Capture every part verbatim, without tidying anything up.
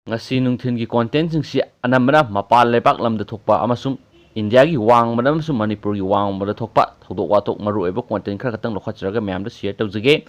ꯉꯁꯤ ꯅꯨꯡꯊꯤꯜꯒꯤ ꯀꯣꯟꯇꯦꯟꯁꯤꯡꯁꯤ ꯑꯅꯝꯕꯅ ꯃꯄꯥꯟ ꯂꯩꯕꯥꯛ ꯂꯝꯗ ꯊꯣꯛꯄ ꯑꯃꯁꯨꯡ ꯏꯟꯗꯤꯌꯥꯒꯤ ꯋꯥꯡꯃꯗ ꯑꯃꯁꯨꯡ ꯃꯅꯤꯄꯨꯔꯒꯤ ꯋꯥꯡꯃꯗ ꯊꯣꯛꯄ ꯊꯧꯗꯣꯛ ꯋꯥꯊꯣꯛ ꯃꯔꯨꯑꯣꯏꯕ ꯀꯣꯟꯇꯦꯟ ꯈꯔ ꯈꯛꯇꯪ ꯂꯧꯈꯠꯆꯔꯒ ꯃꯌꯥꯝꯗ ꯁꯤꯌꯔ ꯇꯧꯖꯒꯦ꯫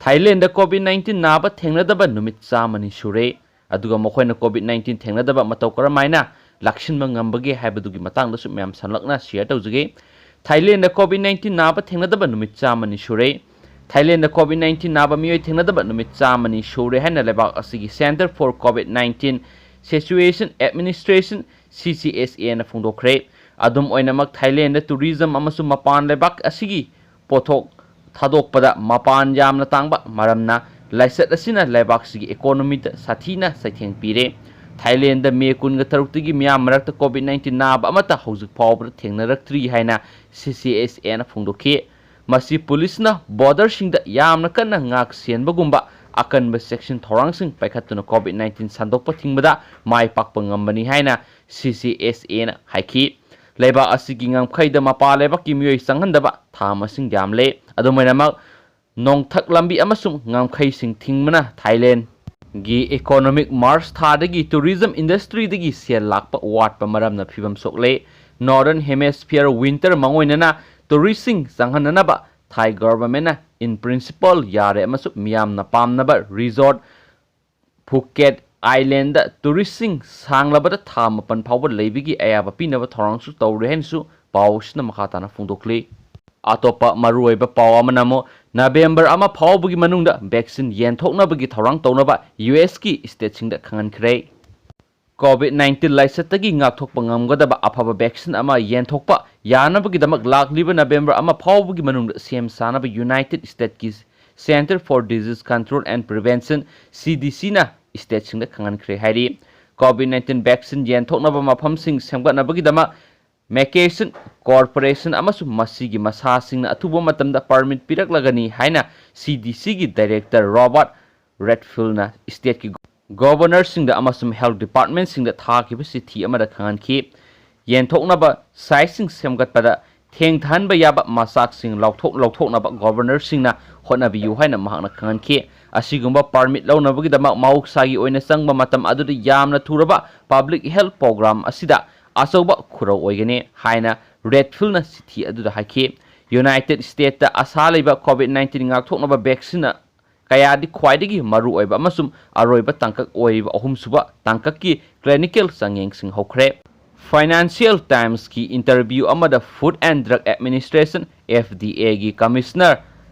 ꯊꯥꯏꯂꯦꯟꯗ ꯀꯣꯚꯤꯗ ꯅꯥꯏꯟꯇꯤꯟ ꯅꯥꯕ ꯊꯦꯡꯅꯗꯕ ꯅꯨꯃꯤꯠ ꯆꯥꯝꯃꯅꯤ ꯁꯨꯔꯦ꯫ ꯑꯗꯨꯒ ꯃꯈꯣꯏꯅ ꯀꯣꯚꯤꯗ ꯅꯥꯏꯟꯇꯤꯟ ꯊꯦꯡꯅꯗꯕ ꯃꯇꯧ ꯀꯔꯝꯍꯥꯏꯅ ꯂꯥꯛꯁꯤꯟꯕ ꯉꯝꯕꯒꯦ ꯍꯥꯏꯕꯗꯨꯒꯤ ꯃꯇꯥꯡꯗꯁꯨ ꯃꯌꯥꯝ ꯁꯝꯂꯞꯅ ꯁꯤꯌꯔ ꯇꯧꯖꯒꯦ꯫ ꯊꯥꯏꯂꯦꯟꯗ ꯀꯣꯚꯤꯗ ꯅꯥꯏꯟꯇꯤꯟ ꯅꯥꯕ ꯊꯦꯡꯅꯗꯕ ꯅꯨꯃꯤꯠ ꯆꯥꯝꯃꯅꯤ ꯁꯨꯔꯦ꯫ ꯊꯥꯏꯂꯦꯟꯗ ꯀꯣꯚꯤꯗ ꯅꯥꯏꯟꯇꯤꯟ ꯅꯥꯕ ꯃꯤꯑꯣꯏ ꯊꯦꯡꯅꯗꯕ ꯅꯨꯃꯤꯠ ꯆꯥꯝꯃꯅꯤ ꯁꯨꯔꯦ ꯍꯥꯏꯅ ꯂꯩꯕꯥꯛ ꯑꯁꯤꯒꯤ Centre for COVID nineteen Situation Administration, C C S A ꯅ ꯐꯣꯡꯗꯣꯛꯈ꯭ꯔꯦ꯫ ꯑꯗꯨꯝ ꯑꯣꯏꯅꯃꯛ, ꯊꯥꯏꯂꯦꯟꯗ ꯇꯨꯔꯤꯖꯝ ꯑꯃꯁꯨꯡ ꯃꯄꯥꯟ ꯂꯩꯕꯥꯛ ꯑꯁꯤꯒꯤ ꯄꯣꯠꯊꯣꯛ ꯊꯥꯗꯣꯛꯄꯗ ꯃꯄꯥꯟ ꯌꯥꯝꯅ ꯇꯥꯡꯕ ꯃꯔꯝꯅ ꯂꯥꯏꯆꯠ ꯑꯁꯤꯅ ꯂꯩꯕꯥꯛꯁꯤꯒꯤ ꯏꯀꯣꯅꯣꯃꯤꯗ ꯁꯥꯊꯤꯅ ꯆꯩꯊꯦꯡ ꯄꯤꯔꯦ꯫ ꯊꯥꯏꯂꯦꯟꯗ ꯃꯦ ꯀꯨꯟꯒ ꯇꯔꯨꯛꯇꯒꯤ ꯃꯤꯌꯥꯝ ꯃꯔꯛꯇ ꯀꯣꯚꯤꯗ ꯅꯥꯏꯟꯇꯤꯟ ꯅꯥꯕ ꯑꯃꯠꯇ ꯍꯧꯖꯤꯛ ꯐꯥꯎꯕꯗ ꯊꯦꯡꯅꯔꯛꯇ꯭ꯔꯤ ꯍꯥꯏꯅ C C S A ꯅ ꯐꯣꯡꯗꯣꯛꯈꯤ꯫ ꯃꯁꯤ ꯄꯨꯂꯤꯁꯅ ꯕꯣꯔꯗꯔꯁꯤꯡꯗ ꯌꯥꯝꯅ ꯀꯟꯅ ꯉꯥꯛ ꯁꯦꯟꯕꯒꯨꯝꯕ ꯑꯀꯟꯕ ꯆꯦꯛꯁꯤꯟ ꯊꯧꯔꯥꯡꯁꯤꯡ ꯄꯥꯏꯈꯠꯇꯨꯅ ꯀꯣꯚꯤꯗ ꯅꯥꯏꯟꯇꯤꯟ ꯁꯟꯗꯣꯛꯄ ꯊꯤꯡꯕꯗ ꯃꯥꯏ ꯄꯥꯛꯄ ꯉꯝꯕꯅꯤ ꯍꯥꯏꯅ C C S A ꯅ ꯍꯥꯏꯈꯤ꯫ ꯂꯩꯕꯥꯛ ꯑꯁꯤꯒꯤ ꯉꯝꯈꯩꯗ ꯃꯄꯥꯟ ꯂꯩꯕꯥꯛꯀꯤ ꯃꯤꯑꯣꯏ ꯆꯪꯍꯟꯗꯕ ꯊꯥ ꯃꯁꯤꯡ ꯌꯥꯝꯂꯦ꯫ ꯑꯗꯨꯝ ꯑꯣꯏꯅꯃꯛ, ꯅꯣꯡꯊꯛ ꯂꯝꯕꯤ ꯑꯃꯁꯨꯡ ꯉꯝꯈꯩꯁꯤꯡ ꯊꯤꯡꯕꯅ ꯊꯥꯏꯂꯦꯟꯒꯤ ꯏꯀꯣꯅꯣꯃꯤꯛ ꯃꯥꯔꯆ ꯊꯥꯗꯒꯤ ꯇꯨꯔꯤꯖꯝ ꯏꯟꯗꯁꯇ꯭ꯔꯤꯗꯒꯤ ꯁꯦꯜ ꯂꯥꯛꯄ ꯋꯥꯠꯄ ꯃꯔꯝꯅ ꯐꯤꯕꯝ ꯁꯣꯛꯂꯦ꯫ Northern Hemisphere winter ꯃꯥꯡꯑꯣꯏꯅꯅ ꯇꯨꯔꯤꯁꯁꯤꯡ ꯆꯪꯍꯟꯅꯅꯕ ꯊꯥꯏ ꯒꯚꯔꯟꯃꯦꯟꯠꯅ in principle ꯌꯥꯔꯦ ꯑꯃꯁꯨꯡ ꯃꯤꯌꯥꯝꯅ ꯄꯥꯝꯅꯕ ꯔꯤꯖꯣꯔꯠ ꯐꯨꯀꯦꯠ ꯑꯥꯏꯂꯦꯟꯗ ꯇꯨꯔꯤꯁꯁꯤꯡ ꯁꯥꯡꯂꯕꯗ ꯊꯥ ꯃꯥꯄꯟ ꯐꯥꯎꯕ ꯂꯩꯕꯒꯤ ꯑꯌꯥꯕ ꯄꯤꯅꯕ ꯊꯧꯔꯥꯡꯁꯨ ꯇꯧꯔꯦ ꯍꯥꯏꯅꯁꯨ ꯄꯥꯎ ꯑꯁꯤꯅ ꯃꯈꯥ ꯇꯥꯅ ꯐꯣꯡꯗꯣꯛꯂꯤ꯫ ꯑꯇꯣꯞꯄ ꯃꯔꯨꯑꯣꯏꯕ ꯄꯥꯎ ꯑꯃꯅ ꯑꯃꯨꯛ ꯅꯕꯦꯝꯕꯔ ꯑꯃ ꯐꯥꯎꯕꯒꯤ ꯃꯅꯨꯡꯗ ꯚꯦꯛꯁꯤꯟ ꯌꯦꯟꯊꯣꯛꯅꯕꯒꯤ ꯊꯧꯔꯥꯡ ꯇꯧꯅꯕ ꯌꯨ ꯑꯦꯁꯀꯤ ꯁ꯭ꯇꯦꯠꯁꯤꯡꯗ ꯈꯪꯍꯟꯈ꯭ꯔꯦ꯫ ꯀꯣꯚꯤꯗ ꯅꯥꯏꯟꯇꯤꯟ ꯂꯥꯏꯆꯠꯇꯒꯤ ꯉꯥꯛꯊꯣꯛꯄ ꯉꯝꯒꯗꯕ ꯑꯐꯕ ꯚꯦꯛꯁꯤꯟ ꯑꯃ ꯌꯦꯟꯊꯣꯛꯄ ꯌꯥꯅꯕꯒꯤꯗꯃꯛ ꯂꯥꯛꯂꯤꯕ ꯅꯕꯦꯝꯕꯔ ꯑꯃ ꯐꯥꯎꯕꯒꯤ ꯃꯅꯨꯡꯗ ꯁꯦꯝ ꯁꯥꯅꯕ ꯌꯨꯅꯥꯏꯇꯦꯗ ꯁ꯭ꯇꯦꯠꯀꯤ Centre for Disease Control and Prevention, C D C ꯅ ꯁ꯭ꯇꯦꯠꯁꯤꯡꯗ ꯈꯪꯍꯟꯈ꯭ꯔꯦ ꯍꯥꯏꯔꯤ꯫ ꯀꯣꯚꯤꯗ ꯅꯥꯏꯟꯇꯤꯟ ꯚꯦꯛꯁꯤꯟ ꯌꯦꯟꯊꯣꯛꯅꯕ ꯃꯐꯝꯁꯤꯡ ꯁꯦꯝꯒꯠꯅꯕꯒꯤꯗꯃꯛ ꯃꯦꯀꯦꯁꯟ ꯀꯣꯔꯄꯣꯔꯦꯁꯟ ꯑꯃꯁꯨꯡ ꯃꯁꯤꯒꯤ ꯃꯁꯥꯁꯤꯡꯅ ꯑꯊꯨꯕ ꯃꯇꯝꯗ ꯄꯔꯃꯤꯠ ꯄꯤꯔꯛꯂꯒꯅꯤ ꯍꯥꯏꯅ C D C ꯒꯤ ꯗꯥꯏꯔꯦꯛꯇꯔ ꯔꯣꯕꯥꯔꯠ ꯔꯦꯗꯐꯤꯜꯅ ꯁ꯭ꯇꯦꯠꯀꯤ ꯒꯣꯚꯔꯅꯔꯁꯤꯡꯗ ꯑꯃꯁꯨꯡ ꯍꯦꯜꯊ ꯗꯤꯄꯥꯔꯠꯃꯦꯟꯠꯁꯤꯡꯗ ꯊꯥꯈꯤꯕ ꯆꯤꯊꯤ ꯑꯃꯗ ꯈꯪꯍꯟꯈꯤ꯫ ꯌꯦꯟꯊꯣꯛꯅꯕ ꯁꯥꯏꯠꯁꯤꯡ ꯁꯦꯝꯒꯠꯄꯗ ꯊꯦꯡꯊꯍꯟꯕ ꯌꯥꯕ ꯃꯆꯥꯛꯁꯤꯡ ꯂꯧꯊꯣꯛ-, ꯂꯧꯊꯣꯛꯅꯕ ꯒꯣꯚꯔꯅꯔꯁꯤꯡꯅ ꯍꯣꯠꯅꯕꯤꯌꯨ ꯍꯥꯏꯅ ꯃꯍꯥꯛꯅ ꯈꯪꯍꯟꯈꯤ꯫ ꯑꯁꯤꯒꯨꯝꯕ ꯄꯥꯔꯃꯤꯠ ꯂꯧꯅꯕꯒꯤꯗꯃꯛ ꯃꯍꯧꯁꯥꯒꯤ ꯑꯣꯏꯅ ꯆꯪꯕ ꯃꯇꯝ ꯑꯗꯨꯗ ꯌꯥꯝꯅ ꯊꯨꯔꯕ ꯄꯕ꯭ꯂꯤꯛ ꯍꯦꯜꯊ ꯄ꯭ꯔꯣꯒ꯭ꯔꯥꯝ ꯑꯁꯤꯗ ꯑꯆꯧꯕ ꯈꯨꯔꯧ ꯑꯣꯏꯒꯅꯤ ꯍꯥꯏꯅ ꯔꯦꯗꯐꯤꯜꯅ ꯆꯤꯊꯤ ꯑꯗꯨꯗ ꯍꯥꯏꯈꯤ꯫ ꯌꯨꯅꯥꯏꯇꯦꯗ ꯁ꯭ꯇꯦꯠꯇ ꯑꯁꯥ ꯂꯩꯕ ꯀꯣꯚꯤꯗ ꯅꯥꯏꯟꯇꯤꯟ ꯉꯥꯛꯊꯣꯛꯅꯕ ꯚꯦꯛꯁꯤꯟꯅ ꯀꯌꯥꯗꯤ ꯈ꯭ꯋꯥꯏꯗꯒꯤ ꯃꯔꯨ ꯑꯣꯏꯕ ꯑꯃꯁꯨꯡ ꯑꯔꯣꯏꯕ ꯇꯥꯡꯀꯛ ꯑꯣꯏꯔꯤꯕ ꯑꯍꯨꯝꯁꯨꯕ ꯇꯥꯡꯀꯛꯀꯤ ꯀ꯭ꯂꯤꯅꯤꯀꯦꯜ ꯆꯥꯡꯌꯦꯡꯁꯤꯡ ꯍꯧꯈ꯭ꯔꯦ꯫ ꯐꯥꯏꯅꯥꯟꯁꯤꯌꯦꯜ ꯇꯥꯏꯝꯁꯀꯤ ꯏꯟꯇꯔꯚ꯭ꯌꯨ ꯑꯃꯗ food and drug administration, F D ꯑꯦꯒꯤ ꯀꯃꯤꯁꯅꯔ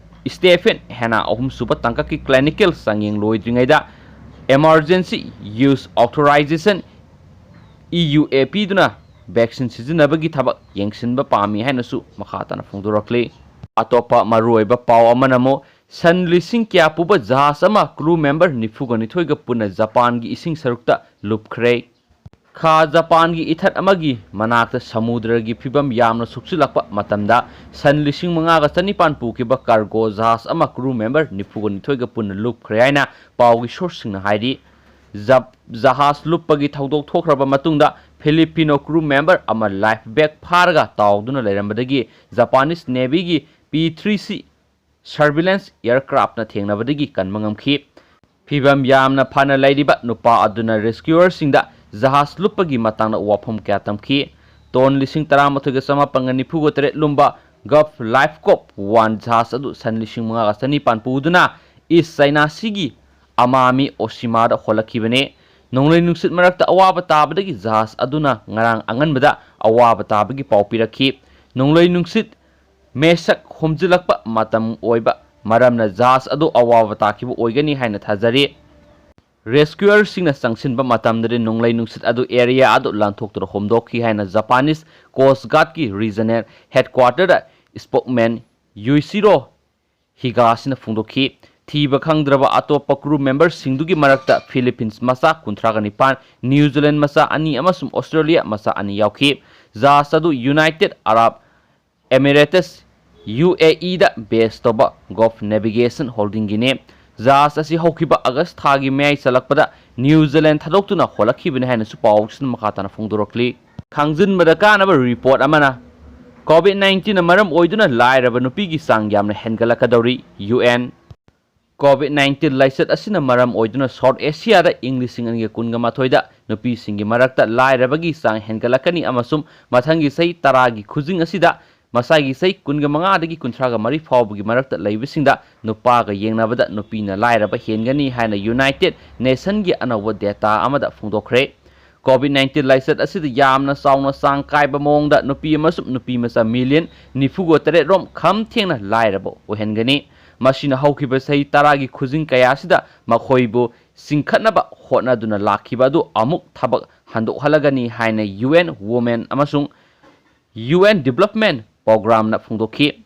ꯁ꯭ꯇꯦꯐꯦꯟ ꯍꯦꯅꯥ ꯑꯍꯨꯝꯁꯨꯕ ꯇꯥꯡꯀꯛꯀꯤ ꯀ꯭ꯂꯤꯅꯤꯀꯦꯜ ꯆꯥꯡꯌꯦꯡ ꯂꯣꯏꯗ꯭ꯔꯤꯉꯩꯗ emergency use authorisation, E U A, ꯄꯤꯗꯨꯅ ꯚꯦꯛꯁꯤꯟ ꯁꯤꯖꯤꯟꯅꯕꯒꯤ ꯊꯕꯛ ꯌꯦꯡꯁꯤꯟꯕ ꯄꯥꯝꯃꯤ ꯍꯥꯏꯅꯁꯨ ꯃꯈꯥ ꯇꯥꯅ ꯐꯣꯡꯗꯣꯔꯛꯂꯤ꯫ ꯑꯇꯣꯞꯄ ꯃꯔꯨꯑꯣꯏꯕ ꯄꯥꯎ ꯑꯃꯅ ꯑꯃꯨꯛ ꯁꯟ ꯂꯤꯁꯤꯡ ꯀꯌꯥ ꯄꯨꯕ ꯖꯍꯥꯖ ꯑꯃ ꯀ꯭ꯔꯨ ꯃꯦꯝꯕꯔ ꯅꯤꯐꯨꯒ ꯅꯤꯊꯣꯏꯒ ꯄꯨꯟꯅ ꯖꯄꯥꯟꯒꯤ ꯏꯁꯤꯡ ꯁꯔꯨꯛꯇ ꯂꯨꯞꯈ꯭ꯔꯦ꯫ ꯈꯥ ꯖꯄꯥꯟꯒꯤ ꯏꯊꯠ ꯑꯃꯒꯤ ꯃꯅꯥꯛꯇ ꯁꯃꯨꯗ꯭ꯔꯒꯤ ꯐꯤꯕꯝ ꯌꯥꯝꯅ ꯁꯣꯛꯆꯤꯜꯂꯛꯄ ꯃꯇꯝꯗ ꯁꯟ ꯂꯤꯁꯤꯡ ꯃꯉꯥꯒ ꯆꯅꯤꯄꯥꯟ ꯄꯨꯈꯤꯕ ꯀꯥꯔꯒꯣ ꯖꯍꯥꯖ ꯑꯃ ꯀ꯭ꯔꯨ ꯃꯦꯝꯕꯔ ꯅꯤꯐꯨꯒ ꯅꯤꯊꯣꯏꯒ ꯄꯨꯟꯅ ꯂꯨꯞꯈ꯭ꯔꯦ ꯍꯥꯏꯅ ꯄꯥꯎꯒꯤ ꯁꯣꯔꯁꯁꯤꯡꯅ ꯍꯥꯏꯔꯤ꯫ ꯖꯞ-, ꯖꯍꯥꯖ ꯂꯨꯞꯄꯒꯤ ꯊꯧꯗꯣꯛ ꯊꯣꯛꯈ꯭ꯔꯕ ꯃꯇꯨꯡꯗ ꯐꯤꯂꯤꯄꯤꯅꯣ ꯀ꯭ꯔꯨ ꯃꯦꯝꯕꯔ ꯑꯃ ꯂꯥꯏꯐ ꯕꯦꯒ ꯐꯥꯔꯒ ꯇꯥꯎꯗꯨꯅ ꯂꯩꯔꯝꯕꯗꯒꯤ ꯖꯄꯥꯅꯤꯁ ꯅꯦꯚꯤꯒꯤ ꯄꯤ ꯊ꯭ꯔꯤ ꯁꯤ ꯁꯔꯚꯤꯂꯦꯟꯁ ꯑꯦꯌꯔꯀ꯭ꯔꯥꯐꯅ ꯊꯦꯡꯅꯕꯗꯒꯤ ꯀꯟꯕ ꯉꯝꯈꯤ꯫ ꯐꯤꯕꯝ ꯌꯥꯝꯅ ꯐꯅ ꯂꯩꯔꯤꯕ ꯅꯨꯄꯥ ꯑꯗꯨꯅ ꯔꯦꯁꯀ꯭ꯌꯨꯋꯔꯁꯤꯡꯗ ꯖꯍꯥꯖ ꯂꯨꯞꯄꯒꯤ ꯃꯇꯥꯡꯗ ꯋꯥꯐꯝ ꯀꯌꯥ ꯇꯝꯈꯤ꯫ ꯇꯣꯟ ꯂꯤꯁꯤꯡ ꯇꯔꯥꯃꯥꯊꯣꯏꯒ ꯆꯃꯥꯄꯟꯒ ꯅꯤꯐꯨꯒ ꯇꯔꯦꯠ ꯂꯨꯝꯕ ꯒꯜꯐ ꯂꯥꯏꯐ ꯀꯣꯞ ꯋꯥꯟ ꯖꯍꯥꯖ ꯑꯗꯨ ꯁꯟ ꯂꯤꯁꯤꯡ ꯃꯉꯥꯒ ꯆꯅꯤꯄꯥꯟ ꯄꯨꯗꯨꯅ ꯏꯁ ꯆꯥꯏꯅꯥ ꯁꯤꯒꯤ ꯑꯃꯥꯃꯤ ꯑꯣꯁꯤꯃꯥꯗ ꯍꯣꯜꯂꯛꯈꯤꯕꯅꯤ꯫ ꯅꯣꯡꯂꯩ ꯅꯨꯡꯁꯤꯠ ꯃꯔꯛꯇ ꯑꯋꯥꯕ ꯇꯥꯕꯗꯒꯤ ꯖꯍꯥꯖ ꯑꯗꯨꯅ ꯉꯔꯥꯡ ꯑꯉꯟꯕꯗ ꯑꯋꯥꯕ ꯇꯥꯕꯒꯤ ꯄꯥꯎ ꯄꯤꯔꯛꯈꯤ꯫ ꯅꯣꯡꯂꯩ ꯅꯨꯡꯁꯤꯠ ꯃꯦꯁꯛ ꯍꯣꯝꯖꯤꯜꯂꯛꯄ ꯃꯇꯝ ꯑꯣꯏꯕ ꯃꯔꯝꯅ ꯖꯍꯥꯖ ꯑꯗꯨ ꯑꯋꯥꯕ ꯇꯥꯈꯤꯕ ꯑꯣꯏꯒꯅꯤ ꯍꯥꯏꯅ ꯊꯥꯖꯔꯤ꯫ ꯔꯦꯁꯀ꯭ꯌꯨꯋꯔꯁꯤꯡꯅ ꯆꯪꯁꯤꯟꯕ ꯃꯇꯝꯗꯗꯤ ꯅꯣꯡꯂꯩ ꯅꯨꯡꯁꯤꯠ ꯑꯗꯨ ꯑꯦꯔꯤꯌꯥ ꯑꯗꯨ ꯂꯥꯟꯊꯣꯛꯇꯨꯅ ꯍꯣꯝꯗꯣꯛꯈꯤ ꯍꯥꯏꯅ ꯖꯄꯥꯅꯤꯁ ꯀꯣꯁ ꯒꯥꯔꯗꯀꯤ ꯔꯤꯖꯅꯦꯜ ꯍꯦꯗꯀ꯭ꯋꯥꯇꯔꯗ ꯁ꯭ꯄꯣꯛꯃꯦꯟ ꯌꯨꯏꯁꯤꯔꯣ ꯍꯤꯒꯥꯁꯤꯅ ꯐꯣꯡꯗꯣꯛꯈꯤ꯫ ꯊꯤꯕ ꯈꯪꯗ꯭ꯔꯕ ꯑꯇꯣꯞꯄ ꯀ꯭ꯔꯨ ꯃꯦꯝꯕꯔꯁꯤꯡꯗꯨꯒꯤ ꯃꯔꯛꯇ ꯐꯤꯂꯤꯄꯤꯟꯁ ꯃꯆꯥ ꯀꯨꯟꯊ꯭ꯔꯥꯒ ꯅꯤꯄꯥꯟ, ꯅ꯭ꯌꯨ ꯖꯤꯂꯦꯟ ꯃꯆꯥ ꯑꯅꯤ ꯑꯃꯁꯨꯡ ꯑꯣꯁꯇ꯭ꯔꯦꯂꯤꯌꯥ ꯃꯆꯥ ꯑꯅꯤ ꯌꯥꯎꯈꯤ꯫ ꯖꯍꯥꯖ ꯑꯗꯨ ꯌꯨꯅꯥꯏꯇꯦꯗ ꯑꯔꯥꯕ ꯑꯦꯃꯤꯔꯦꯇꯁ, ꯌꯨ ꯑꯦ ꯏꯗ ꯕꯦꯁ ꯇꯧꯕ ꯒꯜꯐ ꯅꯦꯚꯤꯒꯦꯁꯟ ꯍꯣꯜꯗꯤꯡꯒꯤꯅꯤ꯫ ꯖꯍꯥꯖ ꯑꯁꯤ ꯍꯧꯈꯤꯕ ꯑꯥꯒꯁ ꯊꯥꯒꯤ ꯃꯌꯥꯏ ꯆꯜꯂꯛꯄꯗ ꯅ꯭ꯌꯨ ꯖꯤꯂꯦꯟ ꯊꯥꯗꯣꯛꯇꯨꯅ ꯍꯣꯜꯂꯛꯈꯤꯕꯅꯤ ꯍꯥꯏꯅꯁꯨ ꯄꯥꯎꯁꯤꯅ ꯃꯈꯥ ꯇꯥꯅ ꯐꯣꯡꯗꯣꯔꯛꯂꯤ꯫ ꯈꯪꯖꯤꯟꯕꯗ ꯀꯥꯟꯅꯕ ꯔꯤꯄꯣꯔꯠ ꯑꯃꯅ, ꯀꯣꯚꯤꯗ ꯅꯥꯏꯟꯇꯤꯟꯅ ꯃꯔꯝ ꯑꯣꯏꯗꯨꯅ ꯂꯥꯏꯔꯕ ꯅꯨꯄꯤꯒꯤ ꯆꯥꯡ ꯌꯥꯝꯅ ꯍꯦꯟꯒꯠꯂꯛꯀꯗꯧꯔꯤ, ꯌꯨ ꯑꯦꯟ꯫ COVID nineteen ꯂꯥꯏꯆꯠ ꯑꯁꯤꯅ ꯃꯔꯝ ꯑꯣꯏꯗꯨꯅ South Asia ꯗ ꯏꯪ ꯂꯤꯁꯤꯡ ꯑꯅꯤꯒ ꯀꯨꯟꯒ ꯃꯥꯊꯣꯏꯗ ꯅꯨꯄꯤꯁꯤꯡꯒꯤ ꯃꯔꯛꯇ ꯂꯥꯏꯔꯕꯒꯤ ꯆꯥꯡ ꯍꯦꯟꯒꯠꯂꯛꯀꯅꯤ ꯑꯃꯁꯨꯡ ꯃꯊꯪꯒꯤ ꯆꯍꯤ ꯇꯔꯥꯒꯤ ꯈꯨꯖꯤꯡ ꯑꯁꯤꯗ ꯃꯁꯥꯒꯤ ꯆꯍꯤ ꯀꯨꯟꯒ ꯃꯉꯥꯗꯒꯤ ꯀꯨꯟꯊ꯭ꯔꯥꯒ ꯃꯔꯤ ꯐꯥꯎꯕꯒꯤ ꯃꯔꯛꯇ ꯂꯩꯕꯁꯤꯡꯗ ꯅꯨꯄꯥꯒ ꯌꯦꯡꯅꯕꯗ ꯅꯨꯄꯤꯅ ꯂꯥꯏꯔꯕ ꯍꯦꯟꯒꯅꯤ ꯍꯥꯏꯅ United Nation ꯒꯤ ꯑꯅꯧꯕ data ꯑꯃꯗ ꯐꯣꯡꯗꯣꯛꯈ꯭ꯔꯦ꯫ COVID nineteen ꯂꯥꯏꯆꯠ ꯑꯁꯤꯗ ꯌꯥꯝꯅ ꯆꯥꯎꯅ ꯆꯥꯡ ꯀꯥꯏꯕ ꯃꯑꯣꯡꯗ ꯅꯨꯄꯤ ꯑꯃꯁꯨꯡ ꯅꯨꯄꯤ ꯃꯆꯥ million ꯅꯤꯐꯨꯒ ꯇꯔꯦꯠ ꯔꯣꯝ ꯈꯝ ꯊꯦꯡꯅ ꯂꯥꯏꯔꯕ ꯑꯣꯏꯍꯟꯒꯅꯤ꯫ ꯃꯁꯤꯅ ꯍꯧꯈꯤꯕ ꯆꯍꯤ ꯇꯔꯥꯒꯤ ꯈꯨꯖꯤꯡ ꯀꯌꯥ ꯑꯁꯤꯗ ꯃꯈꯣꯏꯕꯨ ꯆꯤꯡꯈꯠꯅꯕ ꯍꯣꯠꯅꯗꯨꯅ ꯂꯥꯛꯈꯤꯕ ꯑꯗꯨ ꯑꯃꯨꯛ ꯊꯕꯛ ꯍꯟꯗꯣꯛꯍꯜꯂꯒꯅꯤ ꯍꯥꯏꯅ U N Women ꯑꯃꯁꯨꯡ U N Development Programme ꯅ ꯐꯣꯡꯗꯣꯛꯈꯤ꯫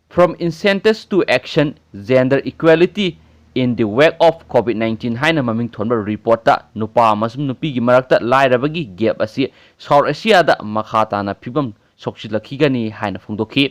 From Incentives to Action, Gender Equality in the Wake of COVID nineteen ꯍꯥꯏꯅ ꯃꯃꯤꯡ ꯊꯣꯟꯕ report ꯇ ꯅꯨꯄꯥ ꯑꯃꯁꯨꯡ ꯅꯨꯄꯤꯒꯤ ꯃꯔꯛꯇ ꯂꯥꯏꯔꯕꯒꯤ gap ꯑꯁꯤ South Asia ꯗ ꯃꯈꯥ ꯇꯥꯅ ꯐꯤꯕꯝ ꯁꯣꯛꯆꯤꯜꯂꯛꯈꯤꯒꯅꯤ ꯍꯥꯏꯅ ꯐꯣꯡꯗꯣꯛꯈꯤ꯫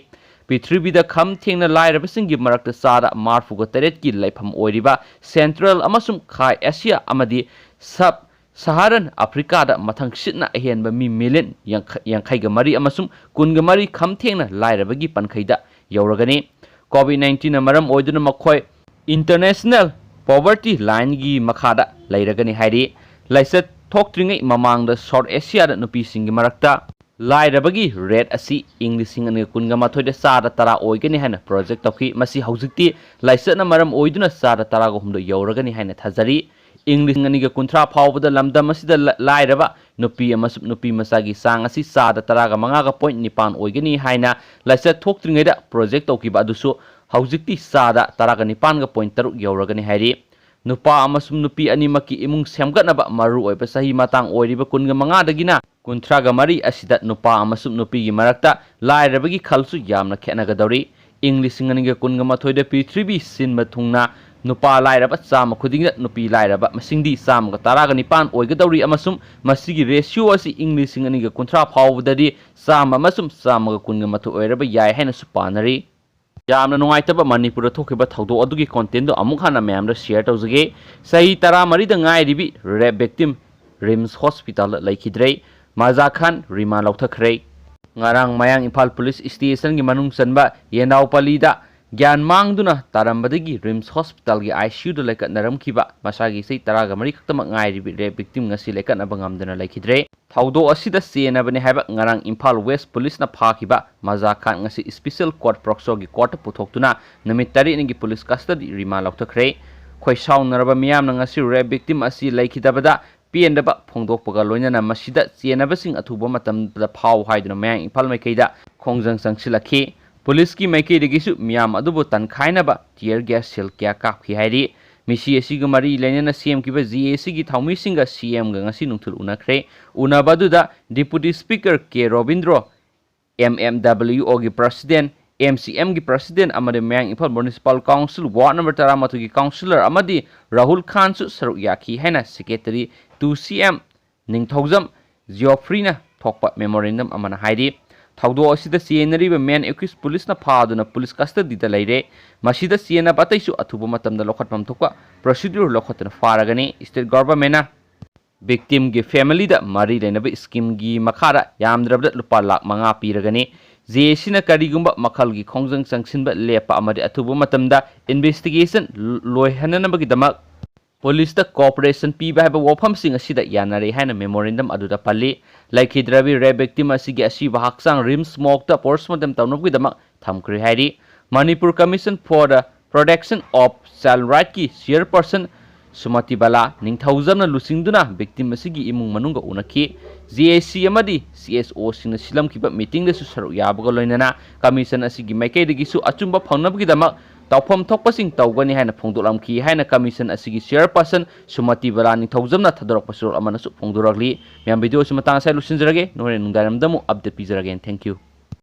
ꯄ꯭ꯔꯤꯊꯤꯕꯤꯗ ꯈꯝ ꯊꯦꯡꯅ ꯂꯥꯏꯔꯕꯁꯤꯡꯒꯤ ꯃꯔꯛꯇ ꯆꯥꯗ ꯃꯔꯤꯐꯨꯒ ꯇꯔꯦꯠꯀꯤ ꯂꯩꯐꯝ ꯑꯣꯏꯔꯤꯕ Central ꯑꯃꯁꯨꯡ ꯈꯥ ꯑꯦꯁꯤꯌꯥ ꯑꯃꯗꯤ Sub Saharan Africa ꯗ ꯃꯊꯪꯁꯤꯠꯅ ꯑꯍꯦꯟꯕ ꯃꯤ million ꯌꯥꯡꯈꯩ, ꯌꯥꯡꯈꯩꯒ ꯃꯔꯤ ꯑꯃꯁꯨꯡ ꯀꯨꯟꯒ ꯃꯔꯤ ꯈꯝ ꯊꯦꯡꯅ ꯂꯥꯏꯔꯕꯒꯤ ꯄꯟꯈꯩꯗ ꯌꯧꯔꯒꯅꯤ꯫ COVID nineteen ꯅ ꯃꯔꯝ ꯑꯣꯏꯗꯨꯅ ꯃꯈꯣꯏ International Poverty Line ꯒꯤ ꯃꯈꯥꯗ ꯂꯩꯔꯒꯅꯤ ꯍꯥꯏꯔꯤ꯫ ꯂꯥꯏꯆꯠ ꯊꯣꯛꯇ꯭ꯔꯤꯉꯩ ꯃꯃꯥꯡꯗ South Asia ꯗ ꯅꯨꯄꯤꯁꯤꯡꯒꯤ ꯃꯔꯛꯇ ꯂꯥꯏꯔꯕꯒꯤ rate ꯑꯁꯤ ꯏꯪ ꯂꯤꯁꯤꯡ ꯑꯅꯤꯒ ꯀꯨꯟꯒ ꯃꯥꯊꯣꯏꯗ ꯆꯥꯗ ꯇꯔꯥ ꯑꯣꯏꯒꯅꯤ ꯍꯥꯏꯅ project ꯇꯧꯈꯤ꯫ ꯃꯁꯤ ꯍꯧꯖꯤꯛꯇꯤ ꯂꯥꯏꯆꯠꯅ ꯃꯔꯝ ꯑꯣꯏꯗꯨꯅ ꯆꯥꯗ ꯇꯔꯥꯒ ꯍꯨꯝꯗꯣꯏ ꯌꯧꯔꯒꯅꯤ ꯍꯥꯏꯅ ꯊꯥꯖꯔꯤ꯫ ꯏꯪ ꯂꯤꯁꯤꯡ ꯑꯅꯤꯒ ꯀꯨꯟꯊ꯭ꯔꯥ ꯐꯥꯎꯕꯗ ꯂꯝꯗꯝ ꯑꯁꯤꯗ ꯂ-, ꯂꯥꯏꯔꯕ ꯅꯨꯄꯤ ꯑꯃꯁꯨꯡ ꯅꯨꯄꯤ ꯃꯆꯥꯒꯤ ꯆꯥꯡ ꯑꯁꯤ ꯆꯥꯗ ꯇꯔꯥꯒ ꯃꯉꯥꯒ point ꯅꯤꯄꯥꯟ ꯑꯣꯏꯒꯅꯤ ꯍꯥꯏꯅ ꯂꯥꯏꯆꯠ ꯊꯣꯛꯇ꯭ꯔꯤꯉꯩꯗ project ꯇꯧꯈꯤꯕ ꯑꯗꯨꯁꯨ ꯍꯧꯖꯤꯛꯇꯤ ꯆꯥꯗ ꯇꯔꯥꯒ ꯅꯤꯄꯥꯟꯒ point ꯇꯔꯨꯛ ꯌꯧꯔꯒꯅꯤ ꯍꯥꯏꯔꯤ꯫ ꯅꯨꯄꯥ ꯑꯃꯁꯨꯡ ꯅꯨꯄꯤ ꯑꯅꯤꯃꯛꯀꯤ ꯏꯃꯨꯡ ꯁꯦꯝꯒꯠꯅꯕ ꯃꯔꯨꯑꯣꯏꯕ ꯆꯍꯤ ꯃꯇꯥꯡ ꯑꯣꯏꯔꯤꯕ ꯀꯨꯟꯒ ꯃꯉꯥꯗꯒꯤꯅ ꯀꯨꯟꯊ꯭ꯔꯥꯒ ꯃꯔꯤ ꯑꯁꯤꯗ ꯅꯨꯄꯥ ꯑꯃꯁꯨꯡ ꯅꯨꯄꯤꯒꯤ ꯃꯔꯛꯇ ꯂꯥꯏꯔꯕꯒꯤ ꯈꯜꯁꯨ ꯌꯥꯝꯅ ꯈꯦꯠꯅꯒꯗꯧꯔꯤ꯫ ꯏꯪ ꯂꯤꯁꯤꯡ ꯑꯅꯤꯒ ꯀꯨꯟꯒ ꯃꯥꯊꯣꯏꯗ ꯄ꯭ꯔꯤꯊꯤꯕꯤ ꯁꯤꯟꯕ ꯊꯨꯡꯅ ꯅꯨꯄꯥ ꯂꯥꯏꯔꯕ ꯆꯥꯝꯃ ꯈꯨꯗꯤꯡꯗ ꯅꯨꯄꯤ ꯂꯥꯏꯔꯕ ꯃꯁꯤꯡꯗꯤ ꯆꯥꯝꯃꯒ ꯇꯔꯥꯒ ꯅꯤꯄꯥꯟ ꯑꯣꯏꯒꯗꯧꯔꯤ ꯑꯃꯁꯨꯡ ꯃꯁꯤꯒꯤ ratio ꯑꯁꯤ ꯏꯪ ꯂꯤꯁꯤꯡ ꯑꯅꯤꯒ ꯀꯨꯟꯊ꯭ꯔꯥ ꯐꯥꯎꯕꯗꯗꯤ ꯆꯥꯝꯃ ꯑꯃꯁꯨꯡ ꯆꯥꯝꯃꯒ ꯀꯨꯟꯒ ꯃꯥꯊꯣꯏ ꯑꯣꯏꯔꯕ ꯌꯥꯏ ꯍꯥꯏꯅꯁꯨ ꯄꯥꯅꯔꯤ꯫ ꯌꯥꯝꯅ ꯅꯨꯡꯉꯥꯏꯇꯕ, ꯃꯅꯤꯄꯨꯔꯗ ꯊꯣꯛꯈꯤꯕ ꯊꯧꯗꯣꯛ ꯑꯗꯨꯒꯤ content ꯗꯨ ꯑꯃꯨꯛ ꯍꯟꯅ ꯃꯌꯥꯝꯗ share ꯇꯧꯖꯒꯦ꯫ ꯆꯍꯤ ꯇꯔꯥꯃꯔꯤꯗ ꯉꯥꯏꯔꯤꯕꯤ rape victim RIMS hospital ꯗ ꯂꯩꯈꯤꯗ꯭ꯔꯦ꯫ ꯃꯖꯥ ꯈꯥꯟ remand ꯂꯧꯊꯈ꯭ꯔꯦ꯫ ꯉꯔꯥꯡ ꯃꯌꯥꯡ ꯏꯝꯐꯥꯜ police station ꯒꯤ ꯃꯅꯨꯡ ꯆꯟꯕ ꯌꯦꯅꯥꯎꯄꯜꯂꯤꯗ ꯒ꯭ꯌꯥꯟ ꯃꯥꯡꯗꯨꯅ ꯇꯥꯔꯝꯕꯗꯒꯤ ꯔꯤꯝꯁ ꯍꯣꯁꯄꯤꯇꯥꯜꯒꯤ ꯑꯥꯏ ꯁꯤ ꯌꯨꯗ ꯂꯩꯀꯠꯅꯔꯝꯈꯤꯕ ꯃꯁꯥꯒꯤ ꯆꯍꯤ ꯇꯔꯥꯒ ꯃꯔꯤ ꯈꯛꯇꯃꯛ ꯉꯥꯏꯔꯤꯕꯤ ꯔꯦꯞ ꯚꯤꯛꯇꯤꯝ ꯉꯁꯤ ꯂꯩꯀꯠꯅꯕ ꯉꯝꯗꯅ ꯂꯩꯈꯤꯗ꯭ꯔꯦ꯫ ꯊꯧꯗꯣꯛ ꯑꯁꯤꯗ ꯆꯦꯟꯅꯕꯅꯤ ꯍꯥꯏꯕ ꯉꯔꯥꯡ ꯏꯝꯐꯥꯜ ꯋꯦꯁ ꯄꯨꯂꯤꯁꯅ ꯐꯥꯈꯤꯕ ꯃꯖꯥ ꯈꯥꯟ ꯉꯁꯤ ꯏꯁꯄꯤꯁꯦꯜ ꯀꯣꯔꯠ ꯄꯣꯛꯁꯣꯒꯤ ꯀꯣꯔꯠꯇ ꯄꯨꯊꯣꯛꯇꯨꯅ ꯅꯨꯃꯤꯠ ꯇꯔꯦꯠꯅꯤꯒꯤ ꯄꯨꯂꯤꯁ ꯀꯁꯇꯗꯤ ꯔꯤꯃꯥꯟ ꯂꯧꯊꯈ꯭ꯔꯦ꯫ ꯈꯣꯏꯁꯥꯎꯅꯔꯕ ꯃꯤꯌꯥꯝꯅ ꯉꯁꯤ ꯔꯦꯞ ꯚꯤꯛꯇꯤꯝ ꯑꯁꯤ ꯂꯩꯈꯤꯗꯕꯗ ꯄꯦꯟꯗꯕ ꯐꯣꯡꯗꯣꯛꯄꯒ ꯂꯣꯏꯅꯅ ꯃꯁꯤꯗ ꯆꯦꯟꯅꯕꯁꯤꯡ ꯑꯊꯨꯕ ꯃꯇꯝꯗ ꯐꯥꯎ ꯍꯥꯏꯗꯨꯅ ꯃꯌꯥꯡ ꯏꯝꯐꯥꯜ ꯃꯥꯏꯀꯩꯗ ꯈꯣꯡꯖꯪ ꯆꯪꯁꯤꯜꯂꯛꯈꯤ꯫ ꯄꯨꯂꯤꯁꯀꯤ ꯃꯥꯏꯀꯩꯗꯒꯤꯁꯨ ꯃꯤꯌꯥꯝ ꯑꯗꯨꯕꯨ ꯇꯟꯈꯥꯏꯅꯕ tear gas shell ꯀꯌꯥ ꯀꯥꯞꯈꯤ ꯍꯥꯏꯔꯤ꯫ ꯃꯤꯁꯤ ꯑꯁꯤꯒ ꯃꯔꯤ ꯂꯩꯅꯅ ꯁꯦꯝꯈꯤꯕ ꯖꯦ ꯑꯦ ꯁꯤꯒꯤ ꯊꯧꯃꯤꯁꯤꯡꯒ ꯁꯤ ꯑꯦꯝꯒ ꯉꯁꯤ ꯅꯨꯡꯊꯤꯜ ꯎꯅꯈ꯭ꯔꯦ꯫ ꯎꯅꯕ ꯑꯗꯨꯗ Deputy Speaker ꯀꯦ ꯔꯣꯕꯤꯟꯗ꯭ꯔꯣ, ꯑꯦꯝ ꯑꯦꯝ ꯗꯕ꯭ꯂꯤꯎ ꯑꯣꯒꯤ president, ꯑꯦꯝ ꯁꯤ ꯑꯦꯝꯒꯤ president ꯑꯃꯗꯤ ꯃꯌꯥꯡ Imphal Municipal Council ward number ꯇꯔꯥꯃꯥꯊꯣꯏꯒꯤ councillor ꯑꯃꯗꯤ ꯔꯥꯍꯨꯜ ꯈꯥꯟꯁꯨ ꯁꯔꯨꯛ ꯌꯥꯈꯤ ꯍꯥꯏꯅ secretary to C M ꯅꯤꯡꯊꯧꯖꯝ ꯖꯤꯑꯣꯐ꯭ꯔꯤꯅ ꯊꯣꯛꯄ memorandum ꯑꯃꯅ ꯍꯥꯏꯔꯤ꯫ ꯊꯧꯗꯣꯛ ꯑꯁꯤꯗ ꯆꯦꯟꯅꯔꯤꯕ main accused ꯄꯨꯂꯤꯁꯅ ꯐꯥꯗꯨꯅ ꯄꯨꯂꯤꯁ ꯀꯁꯇꯗꯤꯗ ꯂꯩꯔꯦ꯫ ꯃꯁꯤꯗ ꯆꯦꯟꯅꯕ ꯑꯇꯩꯁꯨ ꯑꯊꯨꯕ ꯃꯇꯝꯗ ꯂꯧꯈꯠꯐꯝ ꯊꯣꯛꯄ procedure ꯂꯧꯈꯠꯇꯨꯅ ꯐꯥꯔꯒꯅꯤ꯫ State governmentꯅ victimꯒꯤ familyꯗ ꯃꯔꯤ ꯂꯩꯅꯕ schemeꯒꯤ ꯃꯈꯥꯗ ꯌꯥꯝꯗ꯭ꯔꯕꯗ ꯂꯨꯄꯥ ꯂꯥꯈ ꯃꯉꯥ ꯄꯤꯔꯒꯅꯤ꯫ ꯖꯦ ꯑꯦ ꯁꯤꯅ ꯀꯔꯤꯒꯨꯝꯕ ꯃꯈꯜꯒꯤ ꯈꯣꯡꯖꯪ ꯆꯪꯁꯤꯟꯕ ꯂꯦꯞꯄ ꯑꯃꯗꯤ ꯑꯊꯨꯕ ꯃꯇꯝꯗ investigation ꯂꯣꯏꯍꯟꯅꯅꯕꯒꯤꯗꯃꯛ ꯄꯨꯂꯤꯁꯇ cooperation ꯄꯤꯕ ꯍꯥꯏꯕ ꯋꯥꯐꯝꯁꯤꯡ ꯑꯁꯤꯗ ꯌꯥꯅꯔꯦ ꯍꯥꯏꯅ memorandum ꯑꯗꯨꯗ ꯄꯜꯂꯤ꯫ ꯂꯩꯈꯤꯗ꯭ꯔꯕꯤ rape victim ꯑꯁꯤꯒꯤ ꯑꯁꯤꯕ ꯍꯛꯆꯥꯡ ꯔꯤꯝꯁ morgueꯗ postmortem ꯇꯧꯅꯕꯒꯤꯗꯃꯛ ꯊꯝꯈ꯭ꯔꯦ ꯍꯥꯏꯔꯤ꯫ Manipur Commission for the Protection of Child Rightꯀꯤ chairperson ꯁꯨꯃꯇꯤ ꯕꯂꯥ ꯅꯤꯡꯊꯧꯖꯝꯅ ꯂꯨꯆꯤꯡꯗꯨꯅ victim ꯑꯁꯤꯒꯤ ꯏꯃꯨꯡ ꯃꯅꯨꯡꯒ ꯎꯅꯈꯤ꯫ ꯖꯦ ꯑꯦ ꯁꯤ ꯑꯃꯗꯤ ꯁꯤ ꯑꯦꯁ ꯑꯣꯁꯤꯡꯅ ꯁꯤꯜꯂꯝꯈꯤꯕ meetingꯗꯁꯨ ꯁꯔꯨꯛ ꯌꯥꯕꯒ ꯂꯣꯏꯅꯅ commission ꯑꯁꯤꯒꯤ ꯃꯥꯏꯀꯩꯗꯒꯤꯁꯨ ꯑꯆꯨꯝꯕ ꯐꯪꯅꯕꯒꯤꯗꯃꯛ ꯇꯧꯐꯝ ꯊꯣꯛꯄꯁꯤꯡ ꯇꯧꯒꯅꯤ ꯍꯥꯏꯅ ꯐꯣꯡꯗꯣꯛꯂꯝꯈꯤ ꯍꯥꯏꯅ commission ꯑꯁꯤꯒꯤ chairperson ꯁꯨꯃꯇꯤ ꯕꯂꯥ ꯅꯤꯡꯊꯧꯖꯝꯅ ꯊꯥꯗꯣꯔꯛꯄ ꯆꯦꯔꯣꯜ ꯑꯃꯅꯁꯨ ꯐꯣꯡꯗꯣꯔꯛꯂꯤ꯫ ꯃꯌꯥꯝ, video ꯑꯁꯤ ꯃꯇꯥꯡ ꯑꯁꯤꯗ ꯂꯣꯏꯁꯤꯟꯖꯔꯒꯦ꯫ ꯍꯣꯔꯦꯟ ꯅꯨꯡꯗꯥꯡꯋꯥꯏꯔꯝꯗ ꯑꯃꯨꯛ update ꯄꯤꯖꯔꯒꯦ꯫ Thank you꯫